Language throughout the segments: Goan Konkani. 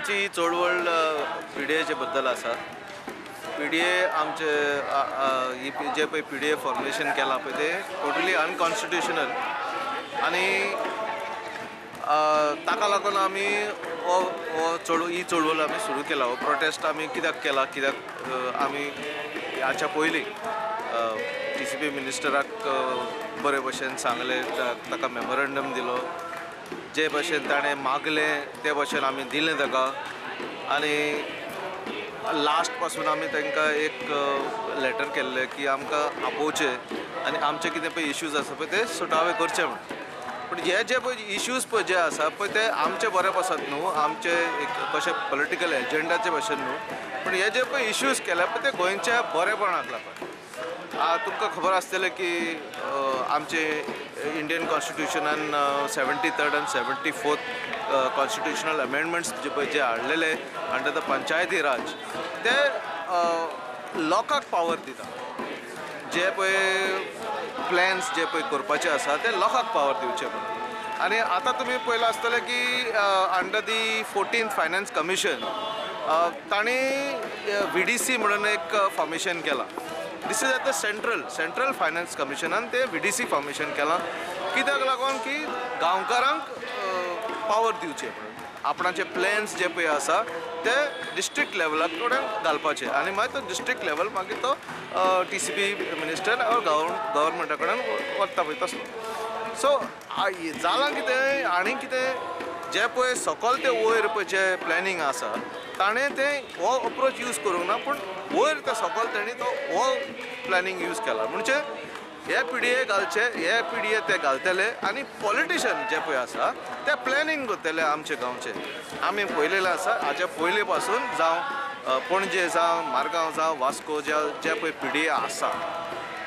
आमची चळवळ पी डी एचे बद्दल आसा. पी डी ए आमचे जे पळय पी डी ए फॉर्मेशन केलां पळय, तें टोटली अनकॉन्स्टिट्युशनल आनी ताका लागून आमी हो हो चळ ही चळवळ आमी सुरू केला. हो प्रोटेस्ट आमी कित्याक केला? कित्याक आमी हाच्या पयलीं टीसीपी मिनिस्टराक बरे भशेन सांगलें, ताका मेमोरंडम दिलो. जे भशेन ताणें मागलें ते भशेन आमी दिलें ताका आनी लास्ट पासून आमी तांकां एक लेटर केल्लें की आमकां आपोवचें आनी आमचे कितें पळय इश्यूज आसा पळय ते सुटावे करचे म्हूण. पूण हे जे पळय इश्यूज पळय जे आसा पळय ते आमचे बरे पासत न्हू, आमचे एक कशें पॉलिटिकल एजेंडाचे भशेन न्हू, पूण हे जे पळय इश्यूज केल्या पळय ते गोंयच्या बरेपणाक लागून. तुमकां खबर आसतलें की आमचे इंडियन कॉन्स्टिट्युशनान 73rd आनी 74th constitutional amendments जे पळय जे हाडलेले अंडर the पंचायती राज, ते लोकांक पावर दिता. जे पळय प्लॅन्स जे पळय करपाचे आसा ते लोकांक पावर दिवचे म्हणून. आनी आतां तुमी पळयलां आसतलें की under the 14th Finance Commission तांणी व्हीडीसी म्हणून एक फॉर्मेशन केलां. This is at the central Finance कमिशनान ते व्हीडीसी फॉर्मेशन केलां. कित्याक लागून की गांवकारांक पावर दिवचे म्हणून, आपणाचे प्लॅन्स जे पळय आसा ते डिस्ट्रिक्ट लेवलाक कडेन घालपाचे आनी मागीर तो डिस्ट्रिक्ट लेवल मागीर तो टीसीपी मिनिस्टर ऑर गव्हर्मेंटा कडेन वता पळय तसलो. सो जालां कितें आनी कितें, जे पळय सकल ते वयर पळय जे प्लॅनिंग आसा ताणें तें हो अप्रोच यूज करूंक ना, पूण वयर ते सकल तेणी तो हो प्लॅनिंग यूज केला. म्हणजे हे पी डी ए घालचे, हे पी डी ए ते घालतले आनी पॉलिटिशन जे पळय आसा ते प्लॅनिंग करतले आमचे गांवचे. आमी पळयलेलें आसा हाच्या पयलीं पासून, जावं पणजे जावं मारगांव जावं वास्को, जे जे पळय पी डी ए आसा,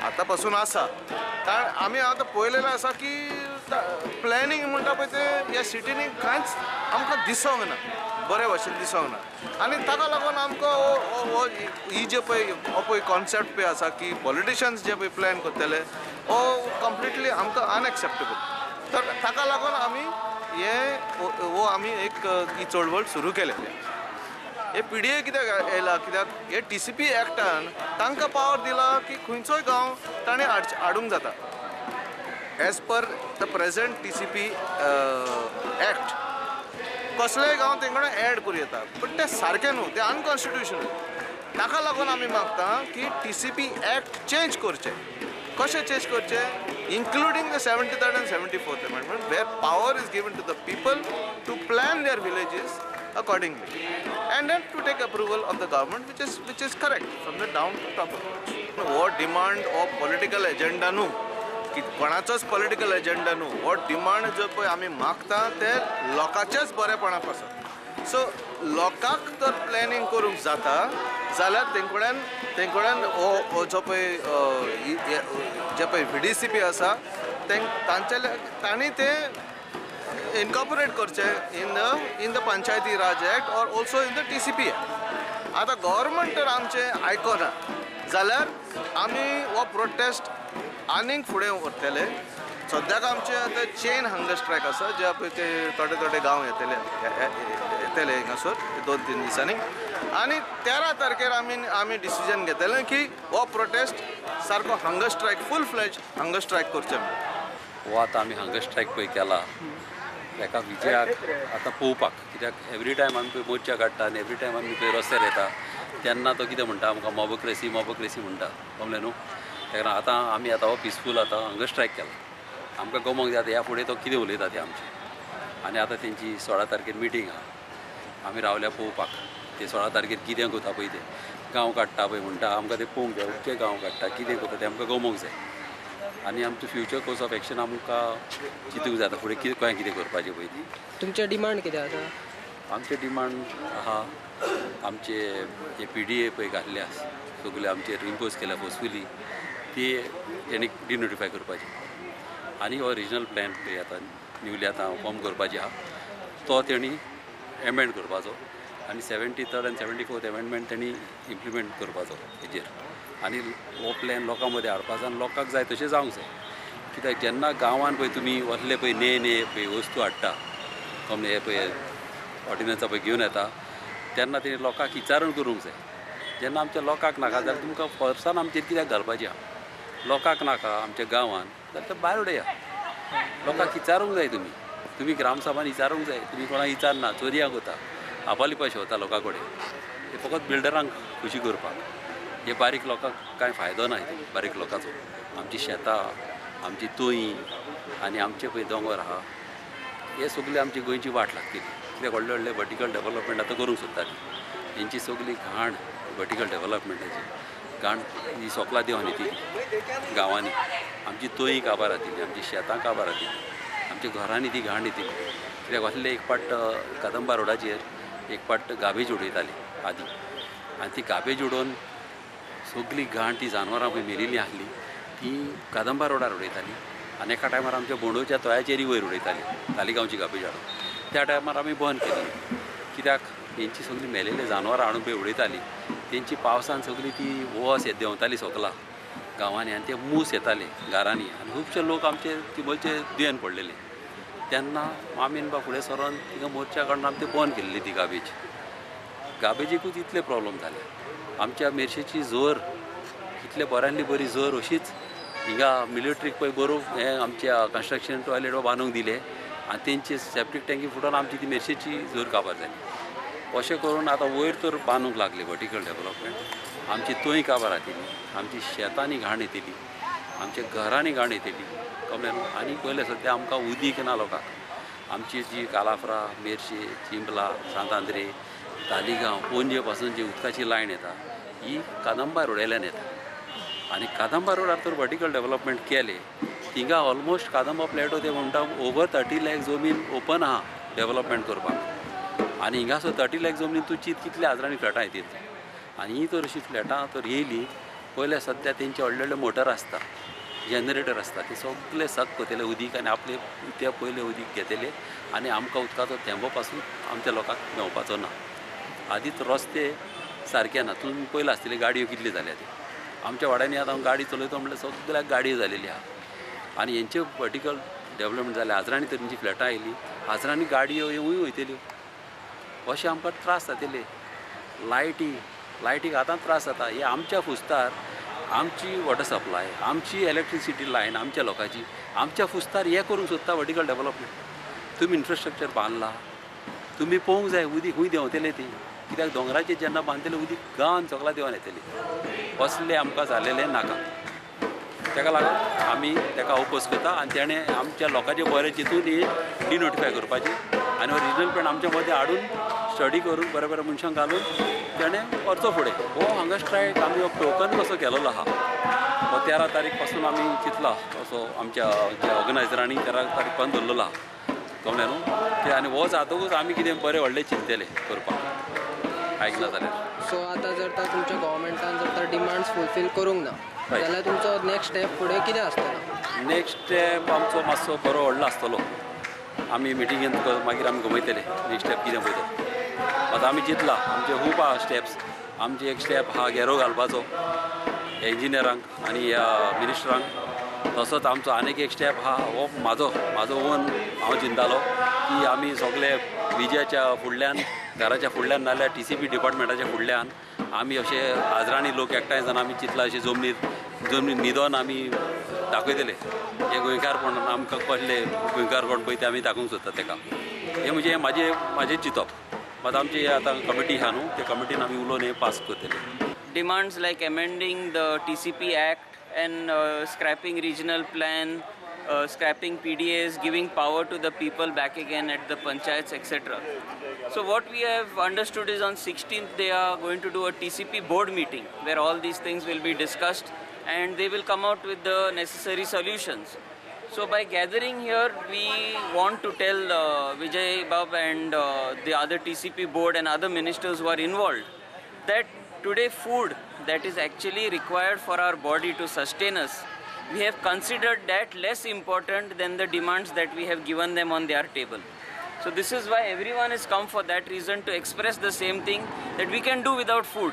आतां पासून आसा. कारण आमी आतां पळयलेलें आसा की प्लॅनिंग म्हणटा पळय तें ह्या सिटींनी कांयच आमकां दिसोंक ना, बरे भशेन दिसोंक ना. आनी ताका लागून आमकां हो ही जे पळय हो पळय कॉन्सेप्ट पळय आसा की पॉलिटिशन्स जे पळय प्लॅन करतले, हो कंप्लिटली आमकां अनएक्सेप्टेबल. तर ताका लागून आमी हे हो आमी एक ही चळवळ सुरू केलेली. हे पी डी ए कित्याक येयला? कित्याक हे टीसीपी एक्टान तांकां पावर दिला की खंयचोय गांव ताणें हाडूंक जाता. As per the present TCP Act, कसलेय गांव तेंकडे एड करूं येता, बट तें सारकें न्हू, तें अनकॉन्स्टिट्युशनल. ताका लागून आमी मागता की टीसीपी एक्ट चेंज करचें. कशें चेंज करचें? Including the 73rd and 74th amendment, where power is given to the people to plan their villages accordingly and then to take approval of the government, which is correct from the down to top approach. हो डिमांड हो पॉलिटिकल एजेंडा न्हू की कोणाचोच पॉलिटिकल एजेंडा न्हू. हो डिमांड जो पळय आमी मागता ते लोकांच्याच बरेपणा पासत. सो लोकांक तर प्लॅनिंग करूंक जाता जाल्यार तेंकड्यान हो हो जो पळय जे पळय व्हीडीसीपी आसा तांच्या तांणी ते इनकॉर्पोरेट करचें in the Panchayati Raj Act or also in the TCP Act. आतां गव्हर्मेंट तर आमचें आयकना जाल्यार आमी हो प्रोटेस्ट आनीक फुडें व्हरतले. सद्याक आमचे आतां चेन हंगर स्ट्रायक आसा, जे पळय ते थोडे थोडे गांव येतले येतले हिंगासर 2-3 दिसांनी आनी 13 तारखेर आमी डिसिजन घेतले की हो प्रोटेस्ट सारको hunger strike, full fledge hunger strike करचे म्हणून. हो आतां आमी हंगर स्ट्रायक पळय केला एका विजयाक आतां पळोवपाक, कित्याक एवरी टायम आमी पळय मोर्चा काडटा आनी एवरी टायम आमी पळय रस्त्यार येता तेन्ना तो कितें म्हणटा आमकां, मॉबोक्रेसी मॉबोक्रेसी म्हणटा, कळ्ळें न्हू? ताका आतां आमी आतां हो पिसफूल आतां हंगर स्ट्रायक केला. आमकां गमोंक जाय आतां ह्या फुडें तो कितें उलयता तें आमचें. आनी आतां तेंची 16 तारखेर मिटींग आहा. आमी रावल्या पळोवपाक ते 16 तारखेर कितें करता पळय, ते गांव काडटा पळय म्हणटा, आमकां ते पळोवंक जाय खंयचे गांव काडटा, कितें करता तें आमकां गमोंक जाय. आनी आमचो फ्युचर कोर्स ऑफ एक्शन आमकां चिंतूंक जाय आतां फुडें कितें कशें कितें करपाचें पळय ती. तुमचें डिमांड कितें आसा? आमचे डिमांड आहा, आमचे जे पी डी ए पळय घातले आसा सगळे आमचेर इम्पोज केल्या फोर्सफुली, ती तेणी डिनोटिफाय करपाची आनी हो रिजनल प्लॅन पळय आतां न्यूली आतां फॉर्म करपाची आहा तो तेणी एमेंड करपाचो आनी 73rd आनी 74th amendment तेणी इम्प्लिमेंट करपाचो हेजेर आनी हो प्लॅन लोकां मदीं हाडपाचो आनी लोकांक जाय तशें जावंक जाय. कित्याक जेन्ना गांवान पळय तुमी वतले पळय ने ने पळय वस्तू हाडटा, कमले हे पळय ऑर्डिनन्सां पळय घेवन येता. तेन्ना तेणी लोकांक विचारून करूंक जाय. जेन्ना आमच्या लोकांक नाका जाल्यार तुमकां फोर्सान आमचेर कित्याक घालपाचें आहा? लोकांक नाका आमच्या गांवान जाल्यार तें भायर उडया. लोकांक विचारूंक जाय. तुमी तुमी ग्रामसभान विचारूंक जाय. तुमी कोणाक विचारना, चोरयांक वता, आपालिपाशे वता लोकां कडेन. हे फकत बिल्डरांक खुशी करपाक. हे बारीक लोकांक कांय फायदो ना हितून बारीक लोकांचो. आमची शेतां, आमची तोयी आनी आमचे पळय दोंगर आहा, हे सगळी आमची गोंयची वाट लागतली. कित्याक व्हडले व्हडले वर्टिकल डेवलपमेंट आतां करूंक सोदता ती हेंची सगळी घाण, वर्टिकल डेवलपमेंटाची घाण ही सोकला देंवन येतली गांवांनी. आमची तोयी काबार जातली, आमची शेतां काबार जातली, आमच्या घरांनी ती घाण येतली. कित्याक असले एक पाट कदंबा रोडाचेर एक पाट गार्बेज उडयताले आदी, आनी ती गार्बेज उडोवन सगळी घाण ती जानवरां पळय मेलिल्ली आसली ती कदंबा रोडार उडयताली. आनी एका टायमार आमच्या बोंडोच्या तोयाचेरय वयर उडयताली तालिगांवची गार्बेज हाडून. त्या टायमार आमी बंद केली, कित्याक तेंची सगळीं मेलेले जानवरां हाडून पळय उडयताली तेंची पावसान सगळी ती वस देंवताली सोकला गांवांनी आनी ते मूस येताले घरांनी आनी खुबशे लोक आमचे तिबलचे दुयेन पडलेले. तेन्ना मामीन बा फुडें सरोन थिंगा मोर्चा काडून आमी ते बंद केल्ली ती गार्बेज. गार्बेजीकूच इतले प्रॉब्लम जाले. आमच्या मेरशेची जोर इतले बऱ्यांतली बरी जोर अशीच हिंगा मिलिट्रीक पळय बरो हें आमच्या कन्स्ट्रक्शन टॉयलेट बांदूंक दिले आनी तेंची सेप्टीक टँकी फुटोवन आमची ती मेरशेची जोर काबार जाली. अशें करून आतां वयर तर बांदूंक लागले वर्टिकल डेवलपमेंट. आमची तोय काबार जातली, आमची शेतांनी घाण येतली, आमच्या घरांनी घाण येतली. कमलें न्हू? आनी पयलें सद्या आमकां उदीक ना लोकांक. आमची जी कालाफ्रा, मेरशे, चिंबला, सांत आंद्रे, तालिगांव, पणजे पासून जी उदकाची लायन येता ही कादंबा रोडांतल्यान येता. आनी कादंबा रोडार तर वर्टिकल डेवलपमेंट केलें थिंगा ऑलमोस्ट कादंबा प्लॅटो ते म्हणटा ओवर 30 लाख जमीन ओपन आहा डेवलपमेंट करपाक. आनी हिंगासो 30 लाख जमनीन तूं चीत कितल्या हजारांनी फ्लॅटां येतली. आनी ही तर अशी फ्लॅटां तर येयली पयले सद्या तेंचे व्हडले व्हडले मोटर आसता, जनरेटर आसता, ते सगळे सक करतले उदीक आनी आपले ते पयले उदीक घेतले आनी आमकां उदकाचो थेंबो पासून आमच्या लोकांक मेवपाचो ना. आदींच रस्ते सारके ना. तुमी पयला आसतले गाडयो कितल्यो जाल्या त्यो. आमच्या वाड्यांनी आतां हांव गाडी चलयता म्हणल्यार सगळ्याक गाडयो जालेली आहा. आनी हेंचे वर्टिकल डेवलपमेंट जालें, हजारांनी तर तेंची फ्लॅटां आयलीं, हजारांनी गाडयो येवूय वयतल्यो. अशें आमकां त्रास जातले. लायटीक आतां त्रास जाता. हे आमच्या फुस्तार आमची वॉटर सप्लाय, आमची इलेक्ट्रिसिटी लायन, आमच्या लोकांची आमच्या फुस्तार हें करूंक सोदता वर्टिकल डेवलपमेंट. तुमी इन्फ्रास्ट्रक्चर बांदला, तुमी पळोवंक जाय उदीक खूंय देंवतले ती. कित्याक दोंगराचेर जेन्ना बांदतले उदीक गांवान सगळा देंवन येतली. असलें आमकां जालेलें नाका. ताका लागून आमी ताका ओपोज करता आनी तेणें आमच्या लोकांचें बरें चिंतून ही डिनोटिफाय करपाची आनी ओरिजिनल प्लॅन आमच्या मदें हाडून स्टडी करून बऱ्या बऱ्या मनशांक घालून तेणें व्हरचो फुडें. हो हांगा स्ट्रायक आमी हो टोकन कसो केलेलो आहा हो 13 तारीख पासून आमी चिंतला असो आमच्या ज्या ऑर्गनायजरांनी 13 तारीख पासून दवरलेलो आहा. कळ्ळें न्हू? ते आनी हो जातकूच आमी कितें बरें व्हडलें चिंततले करपाक आयकना जाल्यार. सो आतां जर तर तुमच्या गव्हर्मेंटान जर तर डिमांड्स फुलफील करूंक ना जाल्यार तुमचो नेक्स्ट स्टेप फुडें कितें आसतलो? नेक्स्ट स्टेप आमचो मातसो बरो व्हडलो आसतलो. आमी मिटिंगेन मागीर आमी गमयतले नेक्स्ट स्टेप कितें पळय तो. आतां आमी चिंतला आमचे खूब आहा स्टेप्स. आमचे एक स्टेप आहा घेरो घालपाचो इंजिनियरांक आनी ह्या मिनिस्टरांक. तसोच आमचो आनीक एक स्टेप आहा हो म्हाजो ओन हांव चिंतालो की आमी सगळे विजयाच्या फुडल्यान, घराच्या फुडल्यान नाल्यार TCP डिपार्टमेंटाच्या फुडल्यान आमी अशे हजारांनी लोक एकठांय जावन आमी चिंतला अशे जमनीर न्हिदोन आमी दाखयतले हे गोंयकारपण आमकां कसले गोंयकारपण पळय तें आमी दाखोवंक सोदता ताका. हें म्हणजे म्हाजें चिंतप. मात आमची आतां कमिटी आहा न्हू, त्या कमिटीन आमी उलोवन हें पास करतले. Demands like amending the TCP Act and scrapping regional plan, scrapping PDAs, giving power to the people back again at the panchayats, etc. So what we have understood is on 16th they are going to do a TCP board meeting where all these things will be discussed and they will come out with the necessary solutions. So by gathering here, we want to tell Vijay Bab and the other TCP board and other ministers who are involved that today food that is actually required for our body to sustain us, we have considered that less important than the demands that we have given them on their table. So this is why everyone has come for that reason, to express the same thing, that we can do without food,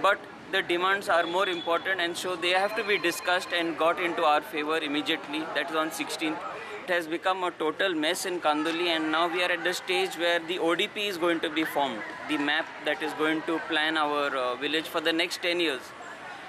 but the demands are more important, and so they have to be discussed and got into our favor immediately. That is on 16th. It has become a total mess in Candolim, and now we are at the stage where the ODP is going to be formed, the map that is going to plan our village for the next 10 years.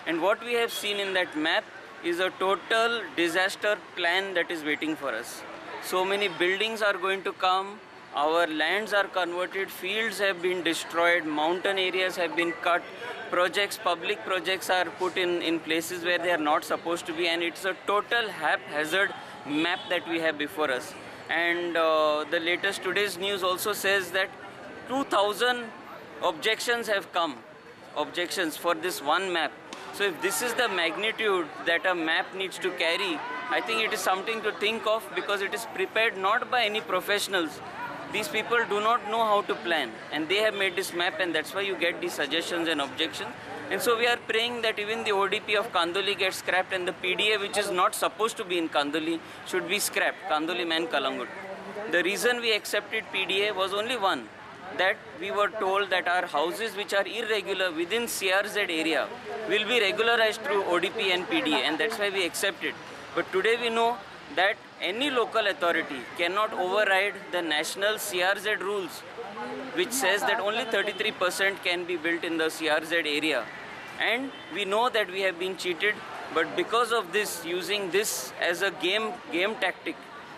And what we have seen in that map is a total disaster plan that is waiting for us. So many buildings are going to come, our lands are converted, fields have been destroyed, mountain areas have been cut, projects, public projects are put in places where they are not supposed to be, and it's a total haphazard map that we have before us. And the latest today's news also says that 2,000 objections have come, objections for this one map. So if this is the magnitude that a map needs to carry, I think it is something to think of, because it is prepared not by any professionals. These people do not know how to plan, and they have made this map, and that's why you get these suggestions and objections. And so we are praying that even the ODP of Candolim gets scrapped, and the PDA, which is not supposed to be in Candolim, should be scrapped, Candolim and Calangute. The reason we accepted PDA was only one, that we were told that our houses which are irregular within CRZ area will be regularized through ODP and PDA, and that's why we accepted. But today we know that any local authority cannot override the national CRZ rules, which says that only 33% can be built in the CRZ area. And we know that we have been cheated, but because of this, using this as a game tactic,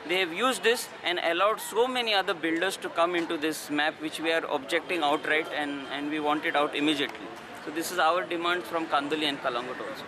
they have used this and allowed so many other builders to come into this map, which we are objecting outright, and we want it out immediately. So this is our demand from Candolim and Calangute also.